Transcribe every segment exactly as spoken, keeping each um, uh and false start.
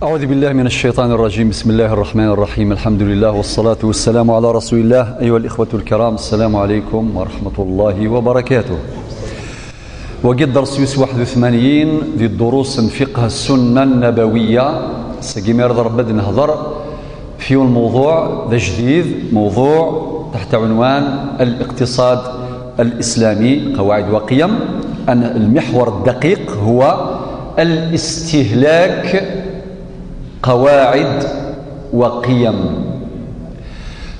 أعوذ بالله من الشيطان الرجيم. بسم الله الرحمن الرحيم. الحمد لله والصلاة والسلام على رسول الله. أيها الإخوة الكرام، السلام عليكم ورحمة الله وبركاته. Wagi dders wis waḥed u tmanyin di ddurus n fiqh السنة النبوية. Sagi mi ara ضرب ad nehder في الموضوع ذا جديد، موضوع تحت عنوان الاقتصاد الإسلامي، قواعد وقيم. أن المحور الدقيق هو الاستهلاك، قواعد وقيم.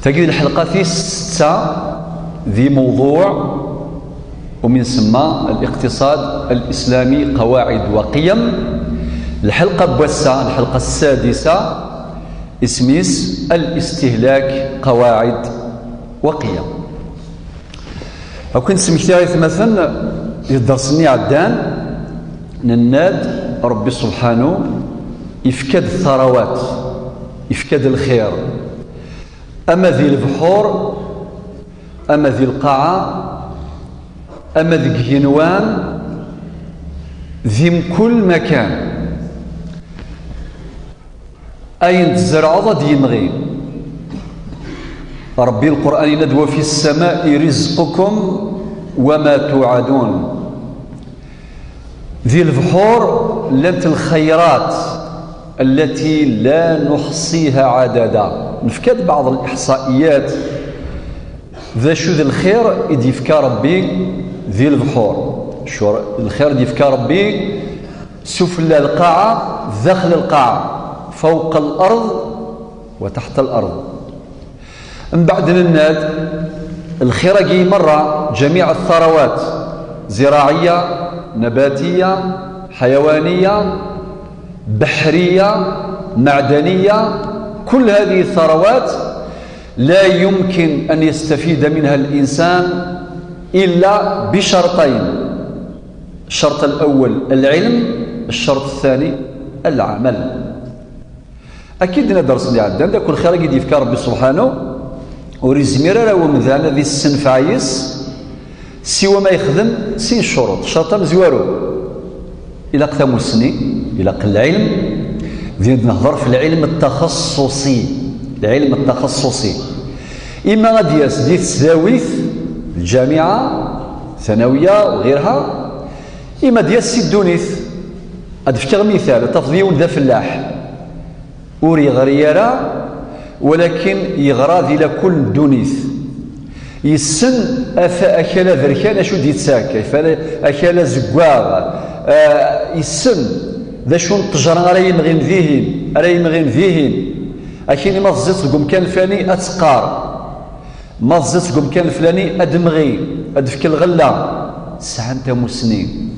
Tagi d lḥelqa tis setta di موضوع ومن ثم الاقتصاد الإسلامي قواعد وقيم. Lḥelqa n wass-a, lḥelqa السادسة, isem-is الاستهلاك قواعد وقيم. Ad ken-smektiɣ aytmaten, di dders-nni iɛeddan, nenna-d Ṛebbi subḥanu ifka-d ttarawat, ifka-d lxir, ama di lebḥur, ama di lqaɛa, ama deg igenwan, di mkul makan. Ayen tzerɛeḍ ad d-yemɣi. Ṛebbi Lqur'an yenna-d: وفي السماء رزقكم وما توعدون. Di lebḥur llant lxayrat التي لا نحصيها عددا. Nefka-d بعض الإحصائيات d acu d lxir i d-yefka Ṛebbi di lebḥur. Acu lxir i d-yefka Ṛebbi sufella lqaɛa, daxel lqaɛa, فوق الأرض وتحت الأرض. Mbeɛd nenna-d, lxir-agi merra, جميع الثروات, زراعية، نباتية، حيوانية، بحرية، معدنية، كل هذه الثروات لا يمكن أن يستفيد منها الإنسان إلا بشرطين. الشرط الأول العلم، الشرط الثاني العمل. Akka i d-nenna dders-nni iɛeddan, d akk lxir-agi d-yefka Ṛebbi subḥanu, ur yezmir ara wemdan ad issenfeɛ yis, siwa ma yexdem sin ccuruṭ. Ccerṭ amezwaru, ilaq tamussni, ilaq lɛilm. Din d-nehder fi lɛilm ttaxassuṣi. Lɛilm ttaxassuṣi. Ima ad d-yas di tesdawit, lǧamiɛa, ثانوية وغيرها, ima ad d-yas si ddunit. Ad d-fkeɣ mital, ad tafeḍ yiwen d afellaḥ, ur yeɣri ara, walakin yeɣra di lakul n ddunit. Yessen af-, akal aberkan acu d-yettak, akal, akal azeggaɣ, ah, yessen d acu n ṭṭejra ara yemɣin dihin, ara yemɣin dihin. Akini ma teẓẓiḍ deg umkan lfani ad teqqar, ma teẓẓiḍ deg umkan lflani ad d-temɣi, ad d-tefk lɣella. Sɛan tamussni.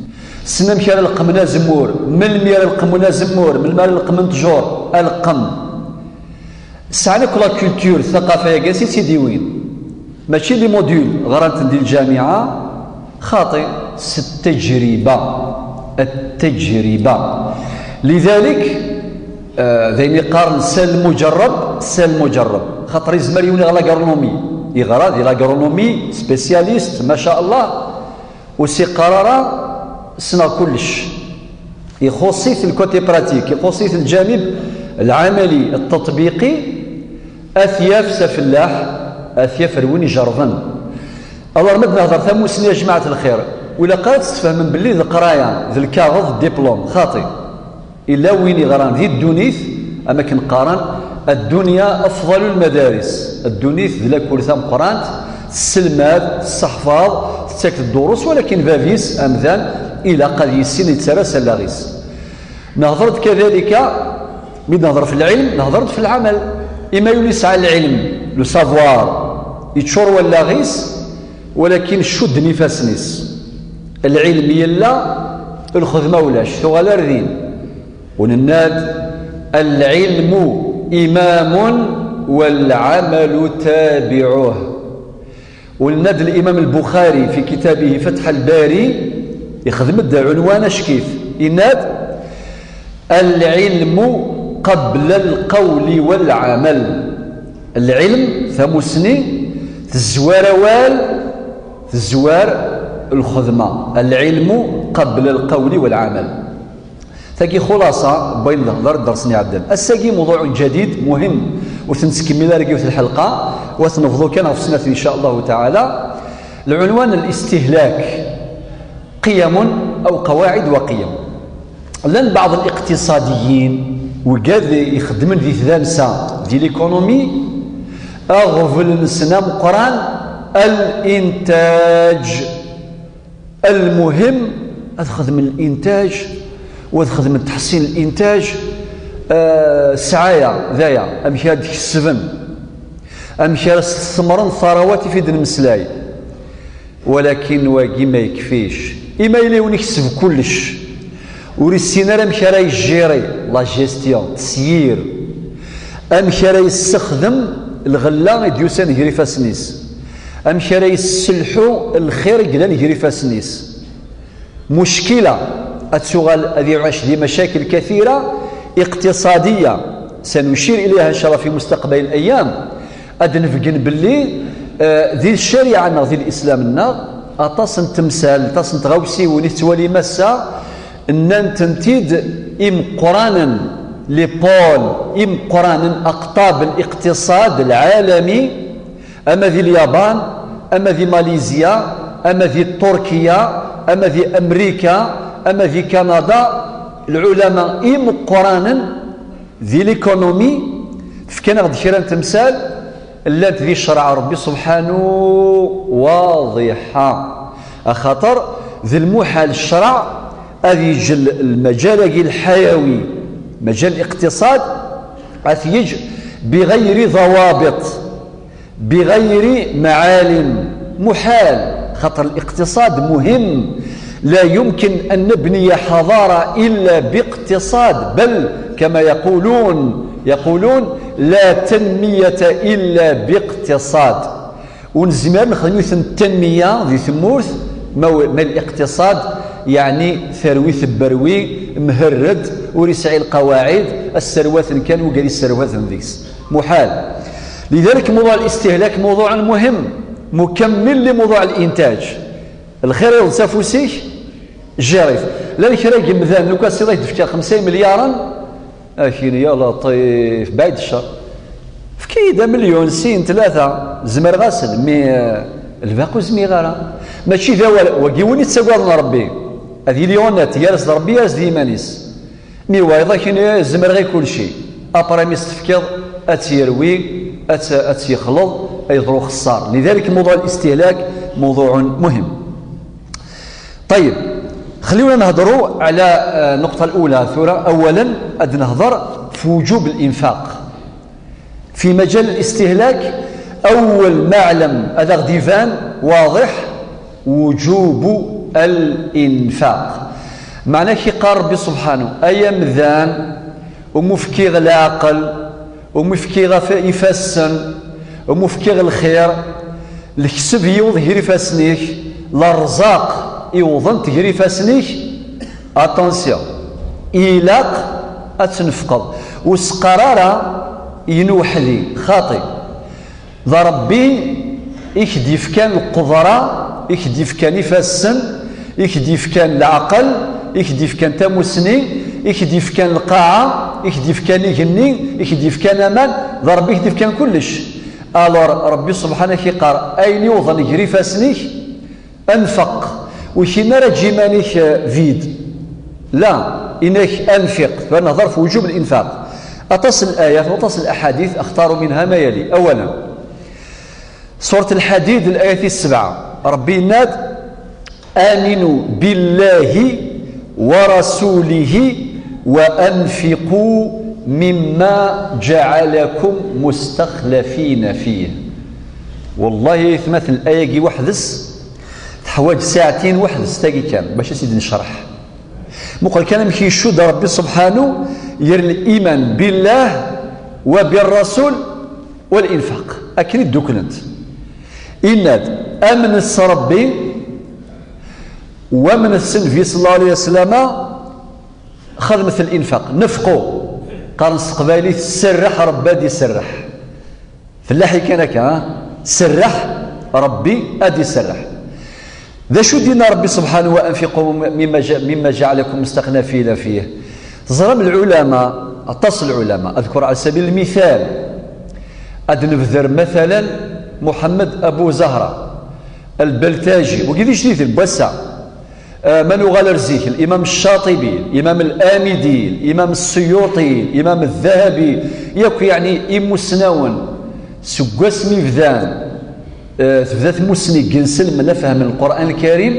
Ssnen amek ara leqqmen azemmur, melmi ara leqqmen azemmur, melmi ara leqqmen ttjur, aleqqem. Sɛan akk la culture, ttaqafa-agi, ansi tt-id-iwin? Mačči les modules ɣran-ten di lǧamiɛa, xaṭi, s ttejriba. Ttejriba. Lidalik, eh, d ayen i qqaren sel muǧerreb, sel muǧerreb. Xaṭer yezmer yiwen iɣer l'agronomie, yeɣra di l'agronomie, spécialiste, maca Allah, ur s-iqqar ara ssneɣ kullec. Ixuṣṣ-it le côté pratique, ixuṣṣ-it lǧanib lɛamali, ṭṭeṭbiqi, ad t-yaf s afellaḥ, ad t-yaf ar win ijerrben. Alors, ma d-nehder tamussni, a jmaɛat lxir, ur ilaq ara ad tfehmem belli d leqraya, d lkaɣeḍ, d diplôme, xaṭi. Illa win iɣran di ddunit, am akken qqaren, الدنيا أفضل المدارس. Ddunit d lakul tameqqrant, tesselmad, tesseḥfaḍ, tettak-d ddurus, walakin bab-is, amdan, ilaq ad yissin, yettarra s allaɣ-is. Nehder-d kadalika, mi d-nehder f lɛilm, nehder-d f lɛamal. Ima yuli yesɛa lɛilm, le savoir, yeččur wallaɣ-is, walakin cudden ifassen-is. Lɛilm yella, lxedma ulac, tuɣal ar din. Ur nenna-d, العلم إمام والعمل تابعه. Ur nenna-d الإمام البخاري في كتابه فتح الباري, ixdem-d عنوان ackit, yenna-d: العلم قبل القول والعمل. Lɛilm, tamussni, tezwar awal, tezwar lxedma. العلم قبل القول والعمل. Tagi xulasa n wayen nehder ddersen iɛeddan. Ass-agi mawḍuɛ ǧadid muhim, ur t-nettkemmil ara deg yiwet lḥelqa, wa t-nebḍu kan ɣef snat, in ca Allahu taɛala. Lɛunwan: الاستهلاك، قيم أو قواعد وقيم. Llan baɛḍ الاقتصاديين, wigad ixeddmen di tdamsa, di l'économie, aɣbel-nsen ameqqran الإنتاج. Lmuhim, ad xedmen lintaj, u ad xedmen teḥsin lintaj, eh, ssɛaya, d aya, amek ara d-kesben, amek ara s-tessemren tarawat i fi d-nemmeslay. Walakin wagi ma yekfic, imi yella yiwen ikseb kullec, ur issin ara amek ara yejjiri, la gestion, tesyir, amek ara yessexdem lɣella i d-yusan ger ifassen-is, amek ara yesselḥu lxir i yellan ger ifassen-is. Muckila ad tuɣal ad iɛac di macakel kathira iqtiṣadiya, سنشير إليها إن شاء الله في مستقبل الأيام. Ad d-nebgen belli, eh, di ccariɛa-nneɣ, di lislam-nneɣ, aṭas n temsal, aṭas n tɣawsiwin i tettwalim ass-a, nnan-tent-id imeqqranen, les pôles imeqqranen, aqṭab n liqtiṣad lɛalami, ama di Lyaban, ama di Malizya, ama di Turkiya, ama di Amrika, ama di Kanada, lɛulama imeqqranen di l'économie fkan-aɣ-d kra n temsal llant di ccreɛ Rebbi subḥanu waḍiḥa, axaṭer d lmuḥal ccreɛ ad yeǧǧ lmajal-agi lḥayawi, majal liqtiṣad, ad t-yeǧǧ بغير ضوابط، بغير معالم، محال، خاطر الاقتصاد مهم. لا يمكن أن نبني حضارة إلا باقتصاد، بل كما يقولون، يقولون: لا تنمية إلا باقتصاد. Ur nezmir ad nexdem yiwet n tanmiya di tmurt ma, ma liqtiṣad, yeɛni, terwi tebberwi, mherred, ur yesɛi lqawaɛid, ad sserwaten kan wigad yesserwaten deg-s. Muḥal. لذلك موضوع الاستهلاك موضوع مهم، مكمل لموضوع الإنتاج. Lxir iweḍ s afus-ik, jjir-it. Llan kra n yemdanen, lukan siḍ ak-d-fkiɣ xemsa imelyaren, ad k-yini: "Ya Laṭif, bɛid ccer. Efk-iyi-d amelyun, sin, tlata, zemreɣ-asen, mi, eh, lbaqi ur zmireɣ ara." Mačči d awal, wagi win ittagaden Rebbi, ad yili honnête, gar-as d Rebbi, gar-as d yiman-is. Mi wayeḍ ad k-yini: "Eh, zemreɣ i kulci." Après mi s-tefkiḍ, ad tt-yerwi, ad tt-, ad tt-yexleḍ, ad yeḍru xeṣṣar. لذلك موضوع الاستهلاك موضوع مهم. طيب، خليونا نهضروا على، آه، النقطة الأولى ثورة. أولا، ad nehḍer في وجوب الإنفاق. في مجال الاستهلاك، أول معلم هذا غديفان واضح، وجوب الإنفاق. Meɛna k-iqqar Rebbi subḥanu: "Ay amdan, umi fkiɣ leɛqel, umi fkiɣ af-, ifassen, umi fkiɣ lxir, lekseb yiweḍ ger ifassen-ik, lerẓaq iwḍent ger ifassen-ik, attention, ilaq ad tnefqeḍ." Ur s-qqar ara: "Inu weḥd-i", xaṭi. D Rebbi i k-d-yefkan lqedra, i k-d-yefkan ifassen, i k-d-yefkan leɛqel, i k-d-yefkan tamusni, i k-d-yefkan lqaɛa, i k-d-yefkan igenni, i k-d-yefkan aman, d Rebbi i k-d-yefkan kullec. Alors, Rebbi subḥanak iqqar: "Ayen iwḍen ger ifassen-ik, anfeq." Ur k-yenna ara: "Eǧǧ iman-ik, eh, vide." La, yenna-k: "Anfiq." Tura nehḍer fi wujub al-infaq. Aṭas n layat, aṭas n laḥadit, axtaru minha ma yali. Awala, Surat Lḥadid, layat tis sebɛa, Rebbi yenna-d: "Aminu billahi wa rasulihi wa anfiqu mimma ǧaɛalakum mustaxlafina fih." Wallahi, aytmaten, layagi weḥd-s teḥwaǧ saɛtin weḥd-s, tagi kan, bac ad tt-id-necreḥ. Muqel kan amek icudd Rebbi subḥanu ger liman billah wa birrasul wa linfaq. Akken i dduklent. Yenna-d: "Amnet s Rebbi, u amnet s Nnbi sallallahu alayhi wa sallam, xedmet linfaq, nefqu." Qqaren s teqbaylit: "Serreḥ, Rebbi ad iserreḥ." Fellaḥi kan akka, ha? Serreḥ, Rebbi ad iserreḥ. D acu d-yenna Rebbi subḥanu: "Wa anfiqu mimma ja-, mimma ǧaɛalakum mustaxlafina fih"? Teẓram lɛulama, aṭas n lɛulama, adkur ɛla sabil lmithal, ad nebder matalan Muḥemmed Abu Zahra Lbeltaji, wigi d ijdiden n wass-a. Ah, ma nuɣal ar zik, Limam Ccaṭibi, Limam Lamidi, Limam Ssuyuṭi, Limam Dahabi, yakk yeɛni imusnawen seg wasmi bdan, eh, tebda tmussni deg inselmen la fehmen Lqur'an Lkarim,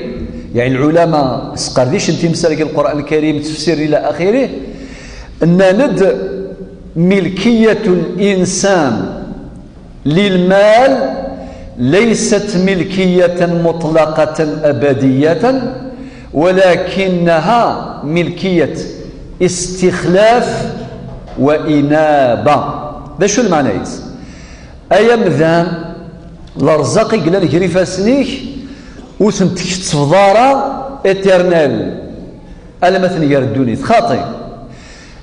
yeɛni lɛulama sqerdicen timsal deg Lqur'an Lkarim, tefsiren ila axirih, nnan-d: ملكية الإنسان للمال ليست ملكية مطلقة أبدية، ولكنها ملكية استخلاف وإنابة. D acu lmeɛna-is? Ay amdan, lerẓaq i yellan gar ifassen-ik, ur ten-tkettbeḍ ara éternel, alamma tnger ddunit. Xaṭi.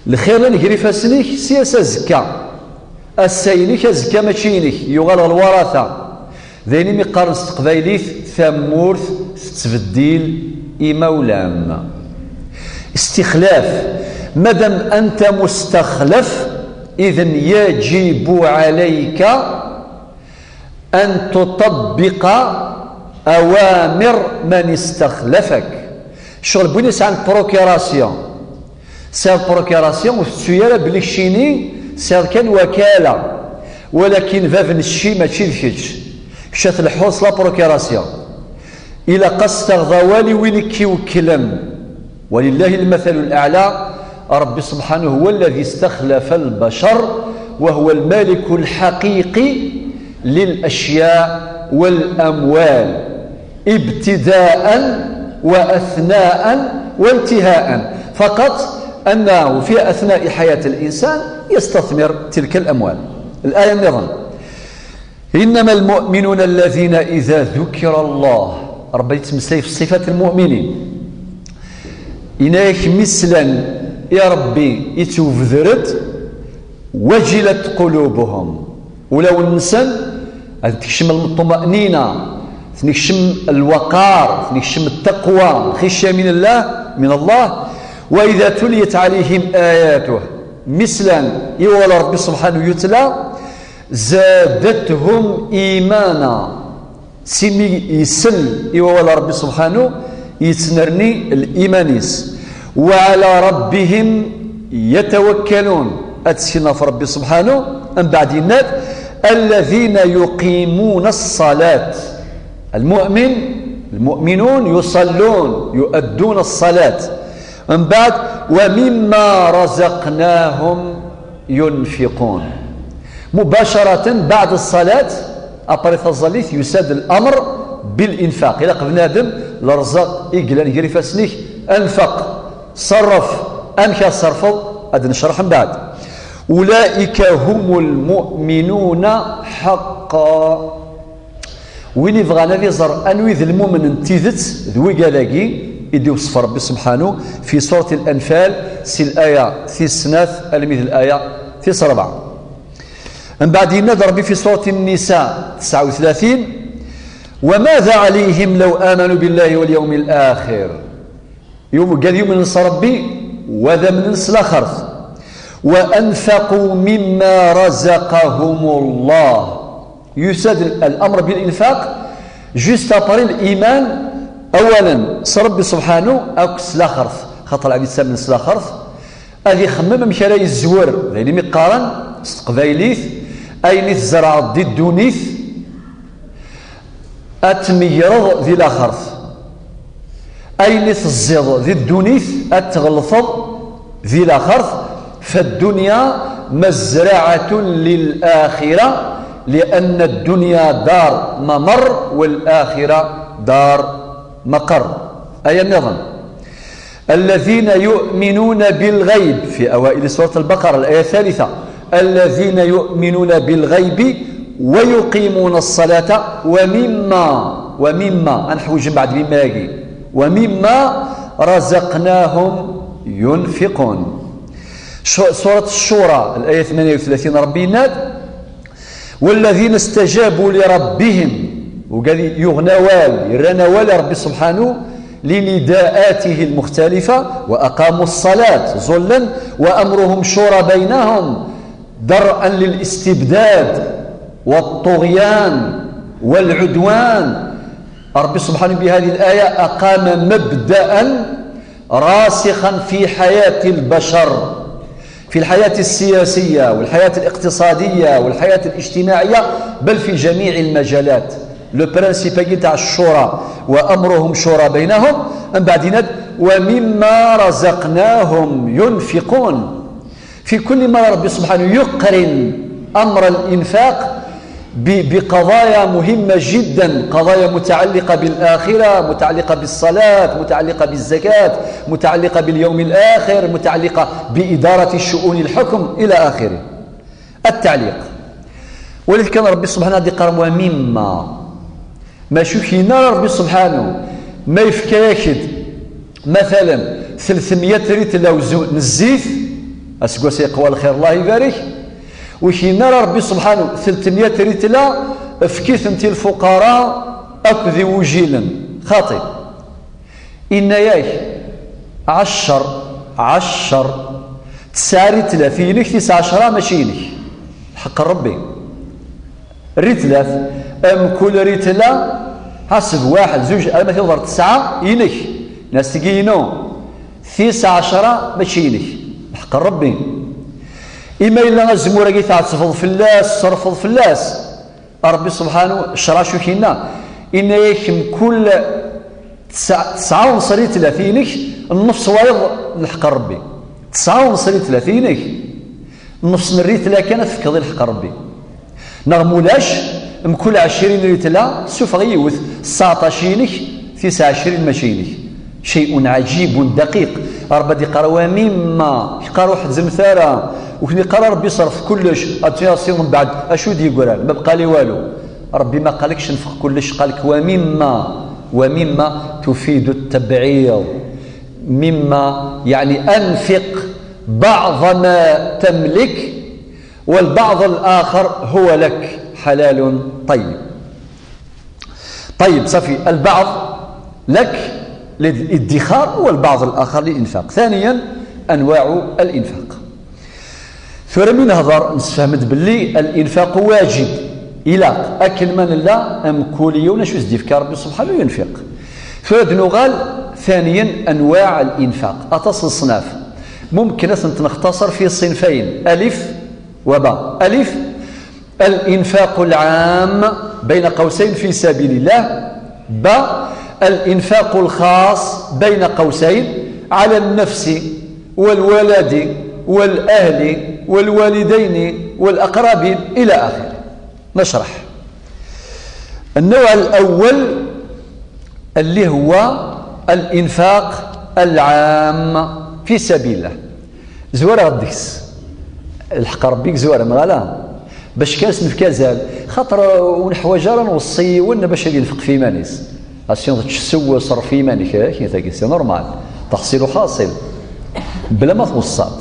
Lxir-nni gar ifassen-ik, sya s azekka. Ass-a inek, azekka mačči inek, yuɣal ɣer lwarata. D ayen imi qqaren s teqbaylit: tamurt tettbeddil imawlan. Istixlaf. Madam anta mustaxlaf, idhen yajibu ɛalayka an tuṭabbiqa awamir man istaxlafak. Ccɣel n win yesɛan procuration. Tesɛiḍ procuration, ur tettu ara belli keččini tesɛiḍ kan wakala, walakin bab n cci mačči d kečč. Kečč ad tleḥḥuḍ s la procuration. Ilaq ad s-taɣeḍ awal i win i k-iwekklen. ولله المثل الأعلى، ربي سبحانه هو الذي استخلف البشر، وهو المالك الحقيقي للأشياء والأموال، ابتداء وأثناء وانتهاء، فقط أنه في أثناء حياة الإنسان يستثمر تلك الأموال. الآية نظن: إنما المؤمنون الذين إذا ذكر الله. Ṛebbi yettmeslay ɣef ṣṣifat n lmu'minin. Yenna-yak mi slan i Ṛebbi yettwebder-d, wajilat qulubuhum. Ulawen-nsen ad tekcem lṭuma'nina, ad ten-ikcem lwaqar, ad ten-ikcem ttaqwa, xicya min Allah, min Allah. وإذا تليت عليهم آياته. Mi slan i wawal Ṛebbi subḥanahu yutla, زادتهم إيمانا. Simi isell i wawal Ṛebbi subḥanahu, yettnerni liman-is. وعلى ربهم يتوكلون. Ad tteklen ɣef Ṛebbi subḥanahu, mbeɛd yenna-d: الذين يقيمون الصلاة. المؤمن، المؤمنون يصلون، يؤدون الصلاة. Mbeɛd: ومما رزقناهم ينفقون. مباشرة بعد الصلاة، après taẓallit, yusa-d الأمر بالإنفاق. Ilaq bnadem, lerẓaq i yellan gar ifassen-ik, anfeq, ṣerref. Amek ara tṣerrfeḍ? Ad necreḥ mbeɛd. أولئك هم المؤمنون حقا. Win ibɣan ad iẓer anwi d lmumen n tidet, d wigad-agi i d-iwsef Ṛebbi subḥanahu fi surat Al-Anfal, si laya tis snat almi d laya tis ṛebɛa. Mbeɛd yenna-d Ṛebbi fi surat An-Nisa tesɛa u tlatin: وماذا عليهم لو آمنوا بالله واليوم الآخر. Yum-, gad yumnen s Ṛebbi, wa d amnen s laxert. وأنفقوا مما رزقهم الله. Yusa-d الأمر بالإنفاق juste après liman, awalen s Ṛebbi subḥanahu akk s laxert. Xaṭer ɛni yettamen s laxert? Ad ixemmem amek ara yezwer, d ayen imi qqaren s teqbaylit, ayen i tzerɛeḍ di ddunit, ad tmegreḍ di laxert. Ayen i teẓẓiḍ di ddunit, ad tɣelteḍ di laxert. فالدنيا مزرعة للآخرة، لأن الدنيا دار ممر والآخرة دار مقر. Aya nniḍen. الذين يؤمنون بالغيب، في أوائل سورة البقرة، الآية الثالثة: الذين يؤمنون بالغيب ويقيمون الصلاة ومما، ومما، ad neḥwiǧ mbeɛd mimma-agi, ومما رزقناهم ينفقون. Sh-, سورة الشورى، الآية ثمانية وثلاثين، Ṛebbi yenna-d: والذين استجابوا لربهم، wigad yuɣen awal, yerran awal i Ṛebbi subḥanahu, لنداءاته المختلفة، وأقاموا الصلاة ظلا، وأمرهم شورى بينهم درءا للاستبداد والطغيان والعدوان. ربي سبحانه بهذه الآية أقام مبدأ راسخا في حياة البشر، في الحياة السياسية والحياة الاقتصادية والحياة الاجتماعية، بل في جميع المجالات. Le principe تاع الشورى، وأمرهم شورى بينهم، من بعد يناد: "ومما رزقناهم ينفقون". في كل مرة ربي سبحانه يقرن أمر الإنفاق ب-، بقضايا مهمة جدا، قضايا متعلقة بالآخرة، متعلقة بالصلاة، متعلقة بالزكاة، متعلقة باليوم الآخر، متعلقة بإدارة شؤون الحكم إلى آخره. التعليق. ولذلك كان ربي سبحانه يقول: "ومما". Mačči akken ara Rebbi subḥanu ma yefka-yak-d, matalan, tletemya ritla n zzit, aseggas-a yeqwa lxir, Allah ibarek, ur akken ara Rebbi subḥanu, tletemya ritla, efk-itent i lfuqara akked igujilen. Xaṭi. Inna-yak: "Ɛeccer, ɛeccer, tesɛa ritla, inek, tis ɛecra mačči inek." Lḥeqq n Rebbi. Ritlat, mkul ritla, ḥaseb waḥed, zuǧ, arma tiweḍ ɣer tesɛa, inek. Nas tigi inu. Tis ɛecra mačči inek. Lḥeqq n Rebbi. Ima yella azemmur-agi tɛettbeḍ fell-as, tṣerrfeḍ fell-as, Rebbi subḥanu, ccṛeɛ acu k-inna? Inna-yak mkul tesɛa, tesɛa unṣer i tlata inek, nnefṣ wayeḍ lḥeqq n Rebbi. Tesɛa unṣer i tlata inek, nnefṣ n ritla kan ad tefkeḍ i lḥeqq n Rebbi. Neɣ mulac, mkul ɛecrin ritla, sufeɣ yiwet, tseɛṭac inek, tis ɛecrin mačči inek. شيء عجيب دقيق. Rebbi ad iqqar: "Wa mimma", iqqar: "Ur ḥezzmet ara." Ur ken-iqqar ara Rebbi ṣerref kullec, ad tt-yasiḍ mbeɛd, acu d-yeggran? Ma bqa li walu. Rebbi ma qal-ak cenfeɣ kullec, qal-ak: "Wa mimma." Wa mimma tufidu tabɛiḍ. Mimma, يعني أنفق بعض ما تملك، والبعض الآخر هو لك، حلال طيب. طيب، صافي، البعض لك للادخار والبعض الآخر للإنفاق. ثانيا، أنواع الإنفاق. Tura mi nehḍer, nessefhem-d belli الإنفاق واجب, ilaq akken ma nella, mkul yiwen acu s-d-yefka Rebbi subḥanu ينفق. Tura ad nuɣal ثانيا أنواع الإنفاق, aṭas n ṣṣnaf. ممكن ad tent-nextaṣer في صنفين, ألف وباء. ألف: الإنفاق العام، بين قوسين، في سبيل الله. باء: الإنفاق الخاص، بين قوسين، على النفس والولد والأهل والوالدين والأقربين إلى آخره. نشرح. النوع الأول اللي هو الإنفاق العام في سبيل الله. Zwareɣ deg-s. Lḥeqq Rebbi zwarem, ɣala. Bac kan s-nefk azal. Xaṭer ur neḥwaǧ ara nweṣṣi yiwen bac ad yenfeq f iman-is. Asineḍ tcesseww ṣerref iman-ik, eh, akken tagi, c'est normal. Taḥṣil uḥaṣil. Bla ma tweṣṣaḍ.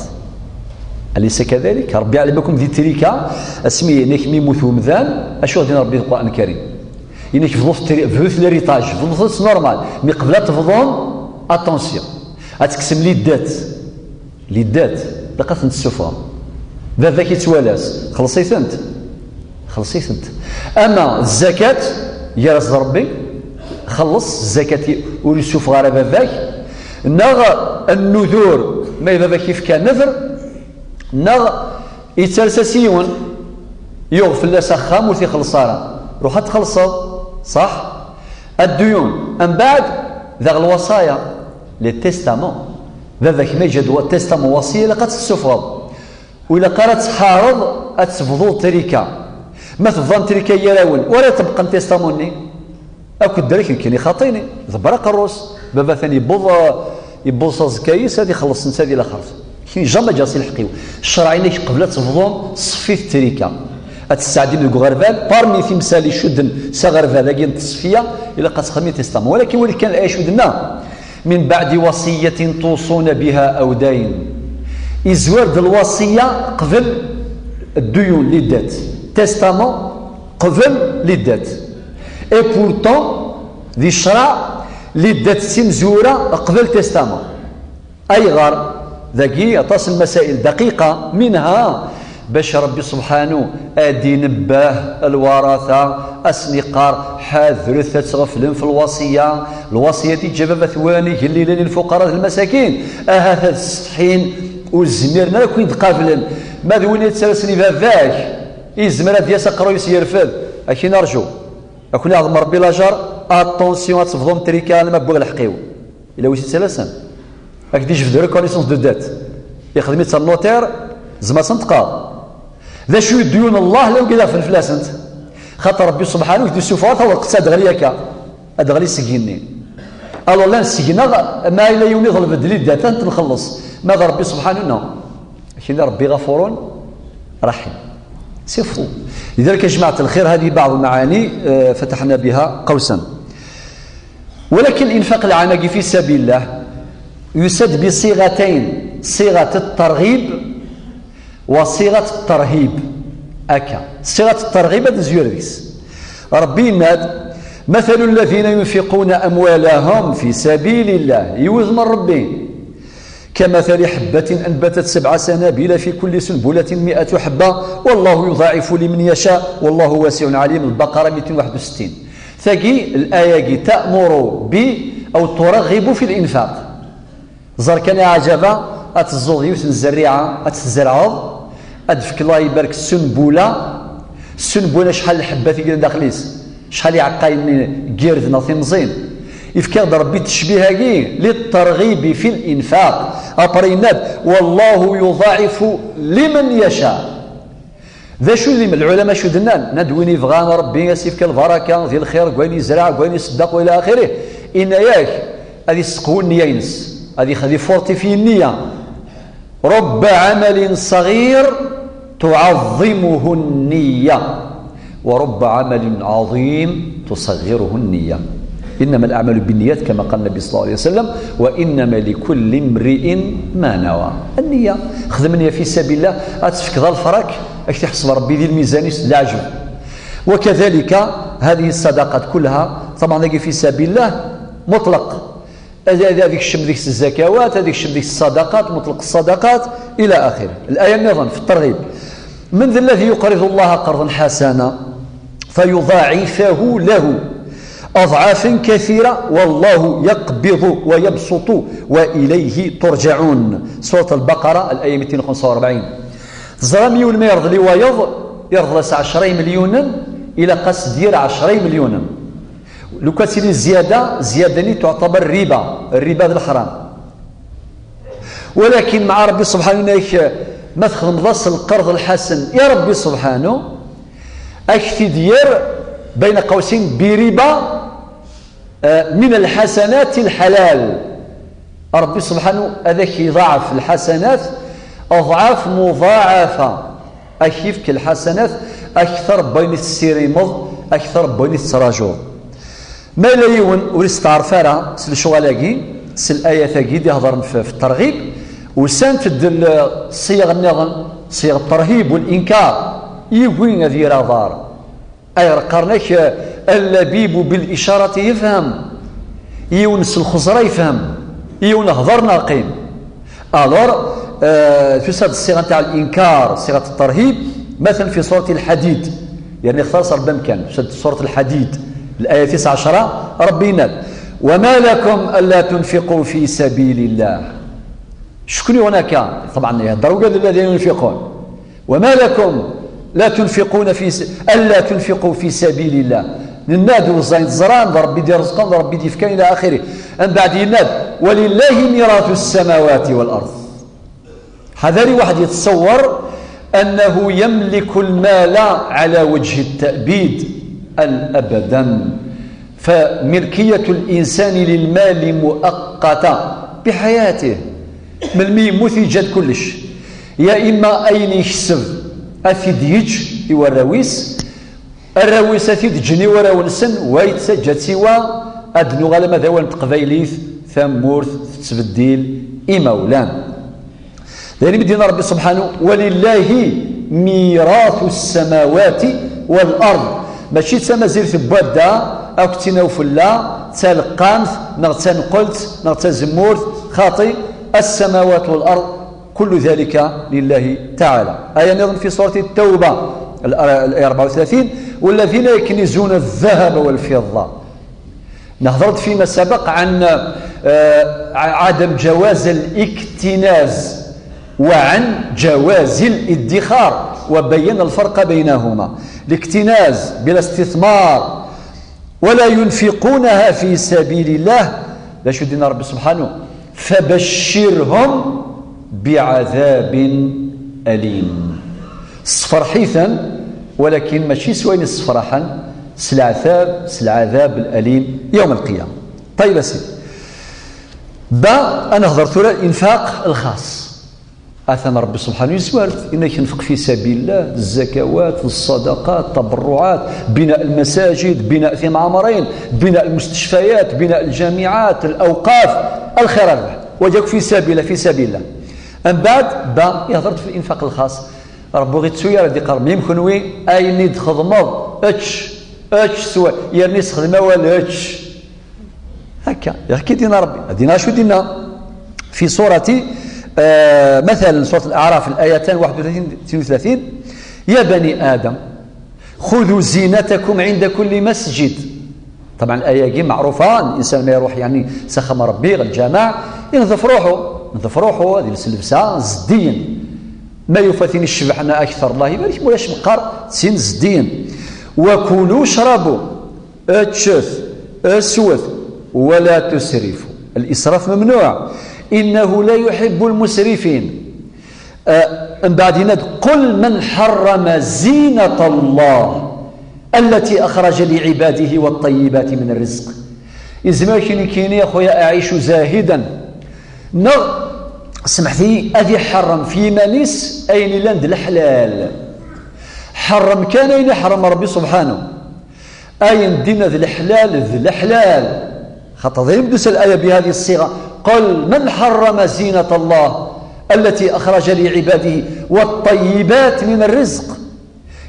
Alaysa kadalik? Rebbi iɛlem-akum di trika, asmi inek mi yemmut umdan, acu ɣ-d-yenna Rebbi di Lqur'an Lkarim? Inek bḍut tri-, bḍut l'héritage, bḍut-t normal. Mi qbel ad tebḍum, attention. Ad tekksem les dettes. Les dettes, ilaq ad tent-tessufɣem. Baba-k yettwala-s, xelleṣ-itent. Xelleṣ-itent. Ama zzakat, gar-as d Rebbi, xelleṣ zzakat i-, ur yessufeɣ ara baba-k, neɣ nnudur, ma i baba-k yefka nadr, neɣ yettales-as yiwen, yuɣ fell-as axxam ur t-ixelleṣ ara. Ruḥ ad txellṣeḍ, ṣaḥ? Dduyun, mbeɛd, daɣ lwaṣaya, les testaments. Baba-k ma yeǧǧa-d wa-, testament, wasiya, ilaq ad tt-tessufɣeḍ. Ur ilaq ara ad tḥareḍ ad tebḍuḍ trika. Ma tebḍam trika gar-awen, ur ara iṭebqen testament-nni. Akk ddrek nekkini xaṭini, ḍebber aqerru-s. Baba atan yewweḍ, yewweḍ s aẓekka-is ad ixelleṣ netta di laxert. Kini jamais ǧas i lḥeqq-iw. Ccṛeɛ inek qbel ad tebḍum, ṣeffit trika. Ad testeɛdim deg uɣerbal, parmi timsal icudden s aɣerbal-agi n teṣfiya, ilaq ad txedmem testament. Walakin wali kan lɛic ur d-nenna. من بعد وصية توصون بها أو دين. Izwar-d lwasiya qbel dduyun, les dettes. Testament qbel les dettes. Et pourtant, di ccṛeɛ, Liddat d timezwura qbel testament. Ayɣer? Dagi aṭas n lmasail daqiqa, minha bac Ṛebbi subḥanu ad inebbeh lwaṛata, ad sen-iqqar: ḥadret ad tɣeflem f lwaṣiyya. Lwaṣiyya i d-yeǧǧa baba-twen igellilen i lfuqara d lmasakin. Ahat ad setḥin, ur zmiren ara ad ken-id-qablen. Ma d win yettalasen i baba-k, yezmer ad d-yas aqerruy-is yerfed. Ad k-in-arju. Ad ken-iɛḍem Ṛebbi lajar. Attention, ad tebḍum trika alamma wwiɣ lḥeqq-iw. Yella wi t-ittalasen. Ad k-d-ijbed reconnaissance de dette. Ixdem-itt notaire, tzemreḍ ad tenṭqeḍ. D acu i d-yun Allah la wigi d-afen fell-asent? Xaṭer Ṛebbi subḥanu i k-d-issufeɣ tawerqet ad d-teɣli akka, ad d-teɣli seg yigenni. Alors la nsegneɣ, ma yella yiwen iḍleb-d liddat ad t-nxelleṣ. Ma d Ṛebbi subḥanu, non. Akin Ṛebbi ɣafurun raḥim. C'est faux. لذلك يا جماعة الخير، هذه بعض المعاني، آه، فتحنا بها قوسا. ولكن الإنفاق العام في سبيل الله يسد بصيغتين، صيغة الترغيب وصيغة الترهيب. Akka, صيغة الترغيب ad nezwir deg-s. Ṛebbi yenna-d: مثل الذين ينفقون أموالهم في سبيل الله, yiwet n Ṛebbi, كمثل حبة أنبتت سبع سنابل في كل سنبلة مائة حبة والله يضاعف لمن يشاء والله واسع عليم. البقرة ميتين واحد وستين. Tagi, الآية-agi, تأمر ب أو ترغب في الإنفاق. Ẓer kan aɛjaba, ad teẓẓuḍ yiwet n zzerriɛa, ad tt-tzerɛeḍ, ad d-tefk Allah ibarek ssunbula, ssunbula acḥal n lḥebbat i yellan daxel-is, acḥal iɛeqqayen n yired neɣ timẓin. Ifka-ɣ-d Ṛebbi ttecbih-agi للترغيب في الإنفاق. Après yenna-d: والله يضاعف لمن يشاء. D acu i d lɛulama acu d-nnan? Nnan-d win yebɣan Ṛebbi ad s-ifk lbaraka di lxir, deg wayen yezreɛ, deg wayen iṣeddeq, wa ila axirih. Yenna-yak ad iseqwu nniya-ines, ad ix-, ad ifortifyi nniya. رب عمل صغير تعظمه النية ورب عمل عظيم تصغره النية. إنما الأعمال بالنيات كما قال النبي صلى الله عليه وسلم وإنما لكل امرئ ما نوى. النية. خدم النية في سبيل الله، ad tefkeḍ lferq, ad k-t-iḥseb Ṛebbi di lmizan-is d leɛǧeb. وكذلك هذه الصدقات كلها، طبعا dagi في سبيل الله مطلق. Ad, ad, ad ikcem deg-s zzakawat, ad ikcem deg-s ṣṣadaqat, muṭleq ṣṣadaqat, ila axirih. Laya nniḍen fi ttṛɣib: من ذا الذي يقرض الله قرضا حسنا فيضاعفه له أضعافا كثيرة والله يقبض ويبسط وإليه ترجعون. Surat Lbaqara, laya mitin xemsa u ṛebɛin. Teẓram yiwen ma yerḍel i wayeḍ, yerḍel-as ɛecra imelyunen, ilaq-as ad d-yerr ɛecra imelyunen. Lukan tili zzyada, zzyada-nni tuɛtabar riba, riba d leḥram. Walakin mɛa Ṛebbi subḥanu, yenna-ak ma txedmeḍ-as lqerḍ lḥasen i Ṛebbi subḥanu, ad k-t-id-yerr, bayna qawsin, biriba, eh, min lḥasanat lḥalal. Ṛebbi subḥanu ad ak-iḍaɛef lḥasanat aḍɛaf muḍaɛafa. Ad k-ifk lḥasanat akter n wayen i tessirimeḍ, akter n wayen i tettrajuḍ. Ma yella yiwen ur isteɛṛef ara s lecɣal-agi, s layat-agi i d-ihedṛen f, f ttṛɣib, usant-d l-, ṣṣiyɣ nniḍen, ṣṣiyɣ ttṛhib u linkar, yugi ad yerr aḍar. Ayɣer qqaren-ak, eh, اللبيب بالإشارة يفهم؟ Yiwen s lxeẓra yefhem, yiwen hḍer neɣ qqim. Alors, eh, tusa-d ṣṣiɣa ntaɛ linkar, ṣṣiɣa ttṛhib, matalan fi surat Lḥadid, yerna ixtar-as Ṛebbi amkan, tusa-d surat Lḥadid, laya tisɛa ɛecra, Ṛebbi yenna-d: وما لكم ألا تنفقوا في سبيل الله. Cukni hunaka, طبعا, يهدر وقال الذين ينفقون. وما لكم لا تنفقون في س-، ألا تنفقوا في سبيل الله. Nenna-d ur ẓẓayen ẓran, d Ṛebbi d-ireẓqen, d Ṛebbi d-yefkan, ila axirih. Mbeɛd yenna-d: ولله ميراث السماوات والأرض. Ḥadari waḥed yettṣewwer أنه يملك المال على وجه التأبيد. أبدا. فملكية الإنسان للمال مؤقتة بحياته. Melmi yemmut, yeǧǧa-d kullec. Ya imma ayen yekseb ad t-id-yeǧǧ i warraw-is, arraw-is ad t-id-ǧǧen i warraw-nsen, wa yettaǧǧa-tt i wa. Ad nuɣal ama d awal n teqbaylit, tamurt tettbeddil imawlan. D ayen i d-yenna Ṛebbi subḥanu: ولله ميراث السماوات والأرض. Mačči d tamazirt n wadda akked tin ufella, d taleqqamt, neɣ d tanqelt, neɣ d tazemmurt, xaṭi, السماوات والأرض، كل ذلك لله تعالى. Aya nniḍen fi surat At-Tawba, al-, al-, aya rebɛa u tlatin, والذين يكنزون الذهب والفضة. نهضرت فيما سبق عن، آه، عدم جواز الاكتناز وعن جواز الادخار، وبين الفرق بينهما. الاكتناز بلا استثمار، ولا ينفقونها في سبيل الله. D acu d-yenna Ṛebbi subḥanahu? فبشرهم بعذاب أليم. Sferḥ-iten, walakin mačči s wayen issefraḥen, s leɛtab, s lɛadab الأليم يوم القيامة. Ṭayeb a sidi. Ba, ad nehder tura infaq lxas. Atan Ṛebbi subḥanahu yezwar-d, inna-k nefq fi sabil Allah, zzakawat, ṣṣadaqat, taberruɛat, bina lmasajid, bina timɛemrin, bina lmustecfayat, bina ljamiɛat, lawqaf, lxir rrbeḥ. Wagi akk fi sabil, fi sabil Allah. Mbeɛd, ba, ihder-d f linfaq lxas. Ṛebbi ur ɣ-ittu ara d-iqqar, mim kenwi, ayen i d-txedmeḍ, ečč, ečč, swa, yerna isexdem awal, ečč. Akka, yak i d-yenna Ṛebbi. Ad yenna acu d-yenna? Fi surati, eh, مثلا, surat Al-A'raf, الآيتان واحد وثلاثين, اثنين وثلاثين: يا بني آدم خذوا زينتكم عند كل مسجد. طبعا, الآية-agi معروفة, الإنسان ما يروح يعني سخم ربي الجامع, ينظف روحه, ينظف روحه, هذه اللبسة زدين. ما يفاتني الشبحنا أكثر, الله يبارك, ولا شمقار تسين زدين. وكلوا واشربوا. Eččet, swet, ولا تسرفوا. الإسراف ممنوع. إنه لا يحب المسرفين. آه، من بعد يناد: قل من حرم زينة الله التي أخرج لعباده والطيبات من الرزق. Izmer kini kini, a خويا, أعيش زاهدا. Neɣ, سمحتي, ad iḥerrem f yiman-is ayen illan d leḥlal. Ḥerrem kan ayen iḥerrem Ṛebbi subḥanahu. Ayen d-inna d leḥlal, d leḥlal. خاطر ضرب دوس الآية بهذه الصيغة: قل من حرم زينة الله التي أخرج لعباده والطيبات من الرزق.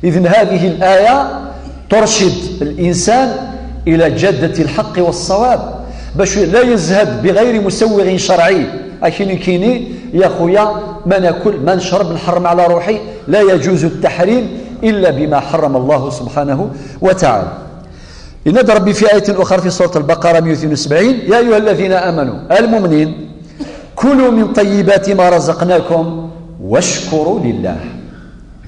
إذن هذه الآية ترشد الإنسان إلى جادة الحق والصواب، باش لا يزهد بغير مسوغ شرعي. أكيني كيني يا خويا، ما ناكل، ما نشرب، نحرم على روحي، لا يجوز التحريم إلا بما حرم الله سبحانه وتعالى. Yenna-d Ṛebbi fi ayatin uxra fi surat Al-Baqara مية وثنين وسبعين: يا أيها الذين آمنوا, المؤمنين, كلوا من طيبات ما رزقناكم واشكروا لله.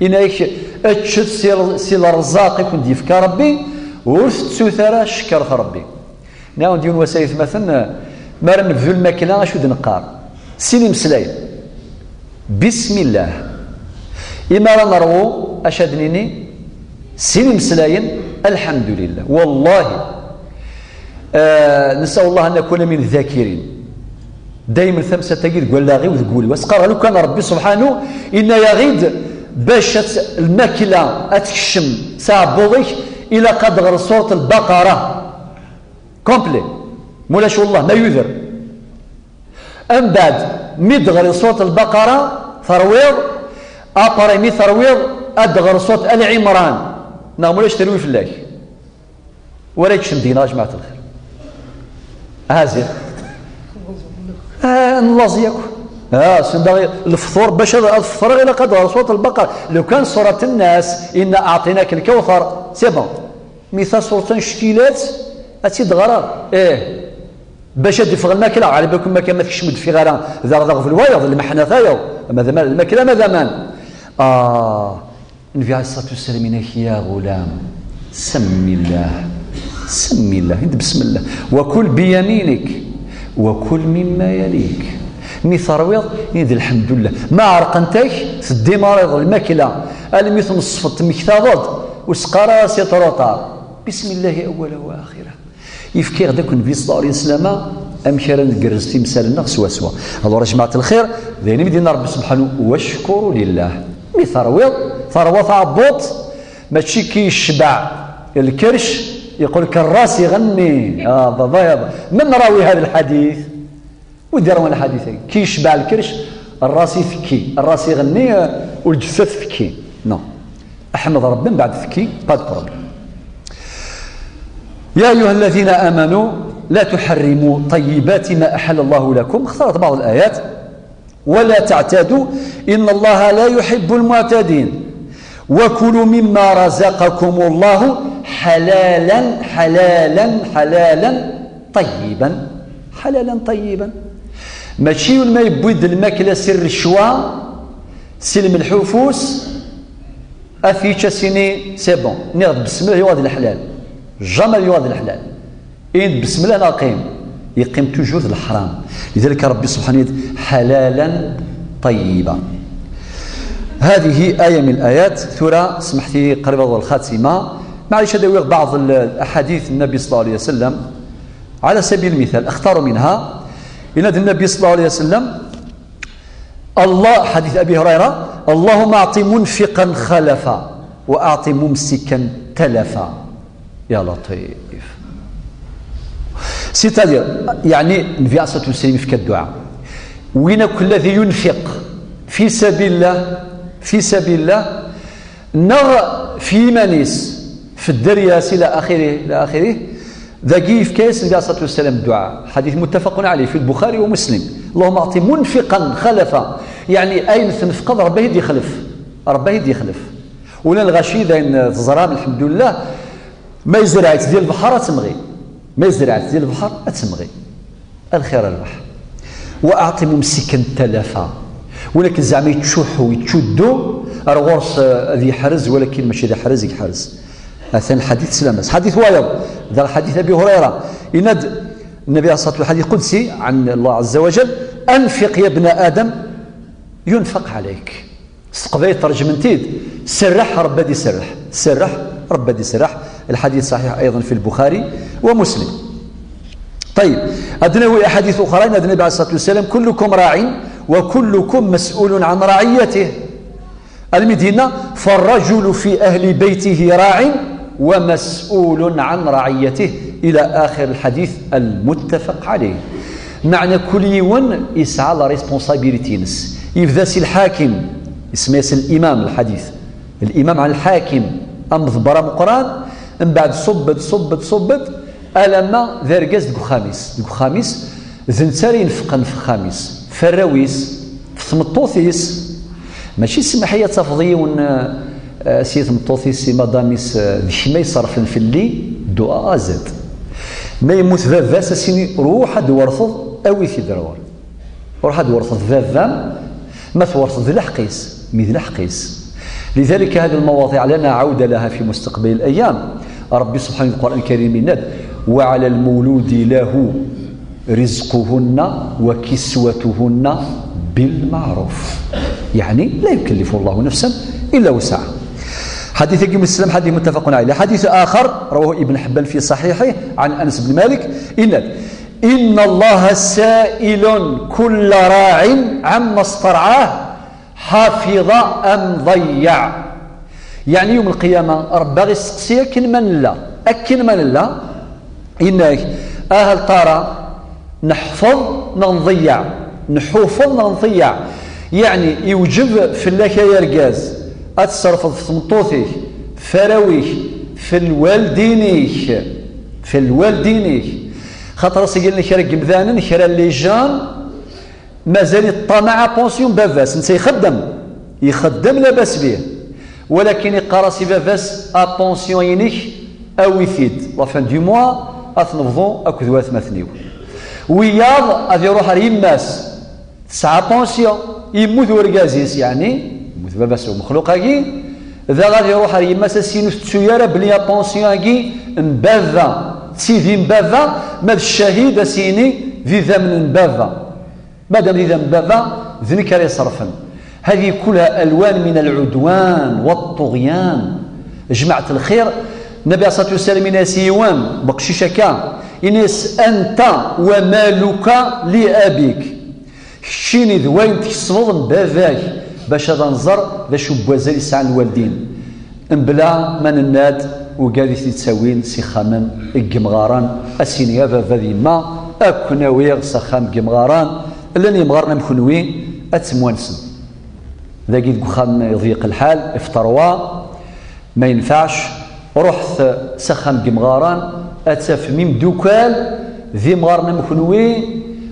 Yenna-ak, eččet si, si lerẓaq i ken-d-yefka Ṛebbi, ur tettut ara, cekkret Ṛebbi. Nniɣ-awen-d yiwen wass, ay atmaten, mi ara nebdu lmakla, acu d-neqqar? Sin imeslayen. Bismillah. Imi ara nerwu, acu ad nini? Sin imeslayen, alḥemdulillah. Wallahi, eh, نسأل الله أن نكون من الذاكرين. Daymen tamsalt-agi deg wallaɣ-iw, deg wul-iw. As-qqareɣ, lukan Ṛebbi subḥanahu yenna-yaɣ-id, bac ad t-, lmakla ad tekcem s aɛebbuḍ-ik, ilaq ad d-ɣer surat Al-Baqara. Complet. Mulac wallah, ma yuder. Mbeɛd, mi d-ɣriḍ surat Al-Baqara, terwiḍ, après mi terwiḍ, ad d-ɣer surat Al-Imran. Neɣ mulac terwi fell-ak. Wala yekcem deg-neɣ, a jmaɛt lxir. Aha, ziɣ. Ah, nlaẓ yakk. Ah, send-a lefṭur, bac ad, ad fṭreɣ, ilaq ad d-ɣer surat Al-Baqara. Lukan surat Nnas, inna أعطيناك الكوثر, c'est bon. Mi ta surat-a n cckilat, ad tt-id-ɣreɣ. Ih. Bac ad d-iffeɣ lmakla, ɛla bakum ma kan ma tekcem ur d-teffiɣ ara, d aɣ-, d aɣbel wayeḍ, d lmeḥna tayeḍ. Ama d aman, lmakla ma d aman. Ah, Nnbi ɛalayhi ṣṣalatu wassalam, yenna-ak: يا غلام، سم الله، سم الله, ini-d بسم الله, وكل بيمينك، وكل مما يليك. Mi terwiḍ, ini-d الحمد لله. Ma ɛerqent-ak, teddimariḍ lmakla, almi tmeṣfeḍ, temmektaḍ-d, ur s-qqar ara c'est trop tard. بسم الله أوله وآخره. Yefka-aɣ-d akk Nnbi ṣella Llahu ɛalayhi wa sallam amek ara ngerrez timsal-nneɣ swaswa. Alors, a jmaɛt lxir, d ayen i m-d-yenna Ṛebbi subḥanahu: واشكروا لله. Mi terwiḍ, terwa taɛebbuḍt, mačči ki yecbeɛ lkerc, yeqqel-k الراس يغني. Ah, baba, ya baba. من راوي هذا الحديث؟ Wi d-iṛwan lḥadit-agi? Ki yecbeɛ lkerc, الراس يثكي, الراس يغني, eh, u lǧessa tfekki. Non. Ḥmed Ṛebbi, mbeɛd tfekki, pas de problème. يا أيها الذين آمنوا, لا تحرموا طيبات ما أحل الله لكم، اختارت بعض الآيات. ولا تعتدوا إن الله لا يحب المعتدين. وكلوا مما رزقكم الله حلالا حلالا حلالا طيبا. حلالا طيبا. ماشي وين ما يبويد الماكلة سير الشوا، سلم الحفوس، أفيتش سيني سي بون. نيغد بسم الله يوغد الحلال. جامل يوغد الحلال. إن بسم الله نقيم، يقيم توجور الحرام. لذلك ربي سبحانه يقول: "حلالا طيبا". هذه آية من الآيات. ثورة سمحتي قريبة والخاتمة. معليش، هذا بعض الأحاديث النبي صلى الله عليه وسلم. على سبيل المثال، اختار منها إن النبي صلى الله عليه وسلم، الله، حديث أبي هريرة: "اللهم أعط منفقا خلفا وأعط ممسكا تلفا". يا لطيف. C'est-à-dire، يعني، النبي عليه الصلاة والسلام يفكى الدعاء. وين كل الذي ينفق في سبيل الله، في سبيل الله، نغ في مانيس، في الدرياس إلى آخره، إلى آخره. ذاكي يفكى النبي عليه الصلاة والسلام الدعاء. حديث متفق عليه في البخاري ومسلم: "اللهم أعط منفقا خلفا". يعني، أين تنفقض ربي يدي يخلف. ربي يدي يخلف. ولا الغشي ذين تزرام، الحمد لله، ما يزرعت ديال البحر تمغي. ما يزرعت ديال البحر تمغي. الخير الربح. "وأعط ممسكا تلفا". ولكن زعما يتشوح ويتشدو، راه غورس، آه، ذي حرز، ولكن ماشي ذي حرز يحرز. أثناء الحديث سلامس. حديث وايض، ذا حديث أبي هريرة. إند النبي عليه الصلاة والسلام، حديث قدسي عن الله عز وجل: "أنفق يا ابن آدم ينفق عليك". استقبل ترجمتيد: "سرح ربي دي سرح، سرح ربي دي سرح". الحديث صحيح أيضا في البخاري ومسلم. طيب، عندنا أحاديث أخرى، عند النبي عليه الصلاة والسلام: "كلكم راع وكلكم مسؤول عن رعيته". المدينة: "فالرجل في أهل بيته راع ومسؤول عن رعيته"، إلى آخر الحديث المتفق عليه. معنى كل يون يسعى la responsabilité نس. يبدا سي الحاكم، اسمه سي الإمام الحديث. الإمام على الحاكم، أم ضبرة مقران، من بعد صبت، صبت، صبت، ألما ذا رقاز ديك خامس، ديك خامس، ذ نتا راه ينفقن في خامس، في الراويس، في ثمطوثيس. ماشي سمح لي تفضي ون، آه، سي ثمطوثيس، سي مداميس، آه، ذ كما يصرفن في اللي دو أ زد. ما يموت باباس سيني روح هاد ورثض، أوي في درور. روح هاد ورثض بابام، ما تورثض لحقيس، مي ذ لحقيس. لذلك هذه المواضيع لنا عودة لها في مستقبل الأيام. ربي سبحانه في القرآن الكريم يناد: "وعلى المولود له رزقهن وكسوتهن بالمعروف". يعني لا يكلف الله نفسا إلا وسعها. حديث يوم السلام حديث متفق عليه. حديث آخر رواه ابن حبان في صحيحه عن أنس بن مالك: "إن، إن الله سائل كل راع عما استرعاه حفظ أم ضيع". يعني يوم القيامة ربي غير يسقسي أكن من لا، أكن من لا، إنك أهل ترى نحفظ نضيع، نحوفظ نضيع. يعني يوجب في الله يا رجاز أتصرف في تمطوثك، في راويك، في الوالدينيك، في الوالدينيك. خاطر سيقول لك راه قمذان، كرا لي جان، مازال يطمع بونسيون بافاس، نتا يخدم، يخدم لاباس بيه، ولكن يقرا سي بافاس ابونسيون ينك اويثيد، لا فان دو موا اتنبضو اكد واتماثنيو. وياض غادي يروح على يماس، تسعة بونسيون، يموت ورقازيس، يعني يموت باباس ومخلوق هاكي، ذا غادي يروح على يماس اسينو تسويارة بلي بونسيون هاكي مبابا، تسيدي مبابا، ما الشهيد اسيني ذي ذمن مبابا. مادام إذا بابا ذنك راه يصرفن. هذه كلها ألوان من العدوان والطغيان. جماعة الخير، النبي عليه الصلاة والسلام إناس يوان بقشيشة كا، إناس: "أنت ومالك لأبيك". كشيني ذوين تكسبض من باباك، باش هذا نزر ذا شو بوازل يسعى الوالدين. Mbla ma nennad ugar i t-id-ttawin s ixxamen n yimɣaren, a s-yini a baba d yemma, ad ken-awiɣ s axxam n yimɣaren, llan yimɣaren am kenwi, ad temwansem. Dagi deg uxxam iḍyeq lḥal, ifṭer wa, ma yenfeɛc, ruḥet s axxam n yimɣaren, ad tafem imdukal, d imɣaren am kenwi,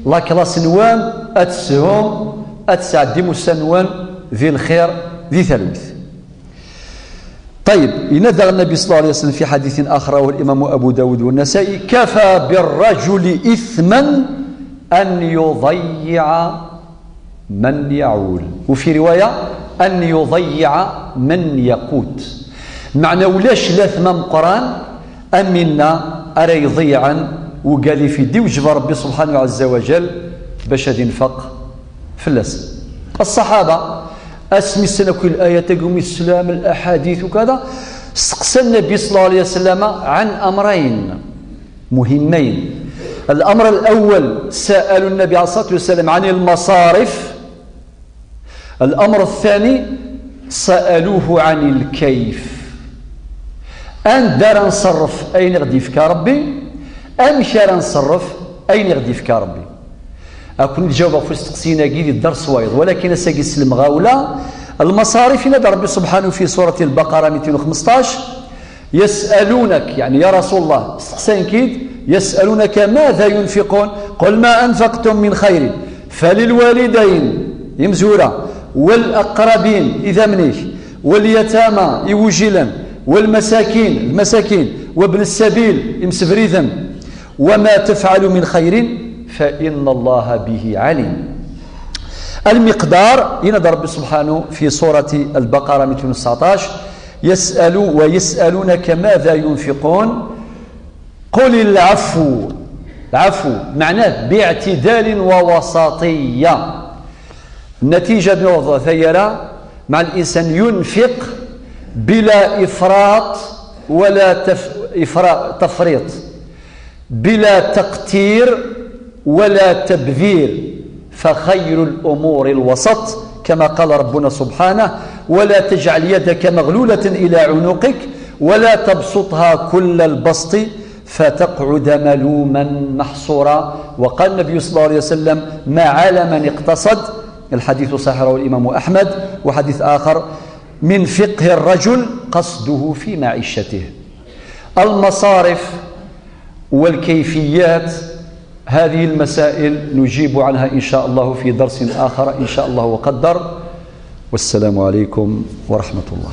la classe-nwen, ad teshum, ad tesɛeddim ussan-nwen di lxir, di talwit. طيب، ينادى النبي صلى الله عليه وسلم في حديث آخر رواه الإمام أبو داود والنسائي: كفى بالرجل إثما أن يضيع من يعول، وفي رواية أن يضيع من يقوت. Meɛna ulac latem ameqqran am winna ara iḍeyyɛen ugal ifiddi, wejba Rebbi subḥanahu ɛezza wa jal bac ad infeq fell-asen. Ṣṣaḥaba, asmi ssnen akk layat-agi umi teslam, laḥadit ukada, steqsan Nnabi ṣalla Llahu ɛalayhi wa sallam ɛan amrayn muhimmayn. الأمر الأول سألوا النبي عليه الصلاة والسلام عن المصارف. الأمر الثاني سألوه عن الكيف. Anda ara nṣerref ayen i ɣ-d-yefka Rebbi, amek ara nṣerref ayen i ɣ-d-yefka Rebbi. Ad ken-id-jawbeɣ ɣef usteqsi-agi di dders wayeḍ, walakin ass-agi s lemɣawla. Lmaṣarif, yenna-d Rebbi subḥanahu fi surat Lbaqara mitin u xmesṭac, يسألونك، يعني يا رسول الله, steqsayen-k-id, يسألونك ماذا ينفقون، قل ما أنفقتم من خير فللوالدين, imezwura, والأقربين, idammen-ik, واليتامى, igujilen, والمساكين, lmasakin, وابن السبيل, imsebriden, وما تفعلوا من خير فإن الله به عليم. Lmiqdar, yenna-d Rebbi subḥanahu fi surat Lbaqara mitin u tseṭṭac, يسألو-، ويسألونك ماذا ينفقون، قل العفو. العفو معناه باعتدال ووسطية. النتيجة بنوضة ثيرة مع الإنسان ينفق بلا إفراط ولا تف-، إفراط، تفريط، بلا تقتير ولا تبذير، فخير الأمور الوسط، كما قال ربنا سبحانه: ولا تجعل يدك مغلولة إلى عنقك ولا تبسطها كل البسط فتقعد ملوما محسورا. وقال النبي صلى الله عليه وسلم: ما على من اقتصد، الحديث صحيح رواه الإمام أحمد، وحديث آخر: من فقه الرجل قصده في معيشته. المصارف والكيفيات، هذه المسائل نجيب عنها إن شاء الله في درس آخر إن شاء الله وقدر. والسلام عليكم ورحمة الله.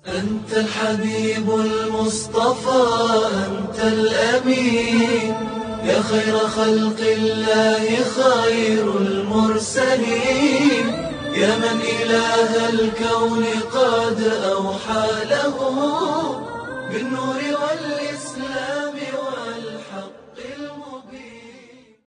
أنت الحبيب المصطفى، أنت الأمين، يا خير خلق الله، خير المرسلين، يا من إله الكون قد أوحى له بالنور